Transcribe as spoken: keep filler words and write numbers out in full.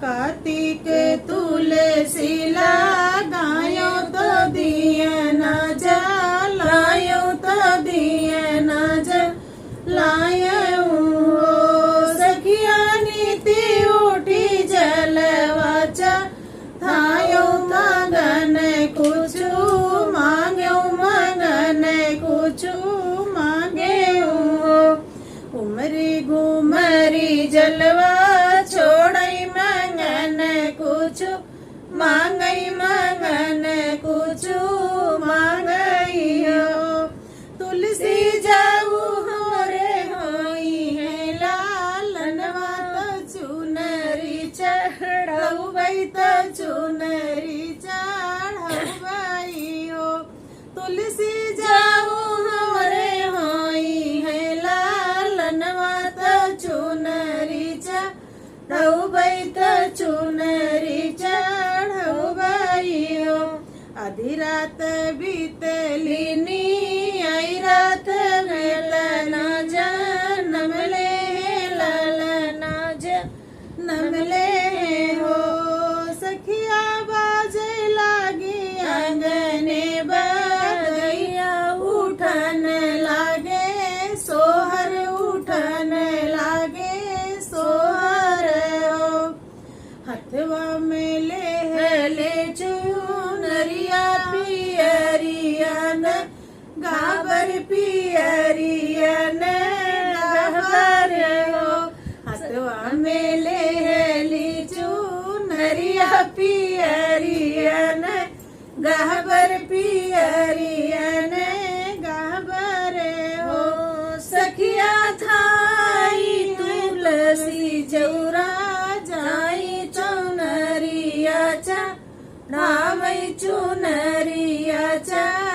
कार्तिक तुलसी लगायो तो दियना जलायो तो दियना जलायो। सखिया नीति उठी जलवा चढ़ायो, मांगन कुछु मांग्यो, मांगन कुछु मांग्यो। उमरी घुमरी जलवा छोड़ई, मांगन कुछु मांगई, मांगन कुछु मांग्यो। तुलसी जाऊ हमरे होइहैं लालनवा, त चुनरी चढ़उबई, त चुनरी चढ़उबई हो। तुलसी जाऊ हमरे होइहैं लालनवा, त चुनरी चढ़उबई, त चुनरी चढ़उबई हो। आधी रात बीतली नी आई रात, मिलना जनम लेहैं लालना जनम लेहैं हो। सखिया बाजे लागी आंगने बधइया, उठन लागे सोहर, उठन लागे सोहर हो। हथवा में लेहली चुनरिया पियरिया न, गहबर पियरिया न गहबर हो। हथवा में लेहली चुनरिया पियरिया न, गहबर पियरिया न गहबर हो। सखिया धाई तुलसी चौरा जाई, चुनरिया चढ़ावई, चुनरिया चढ़ावई।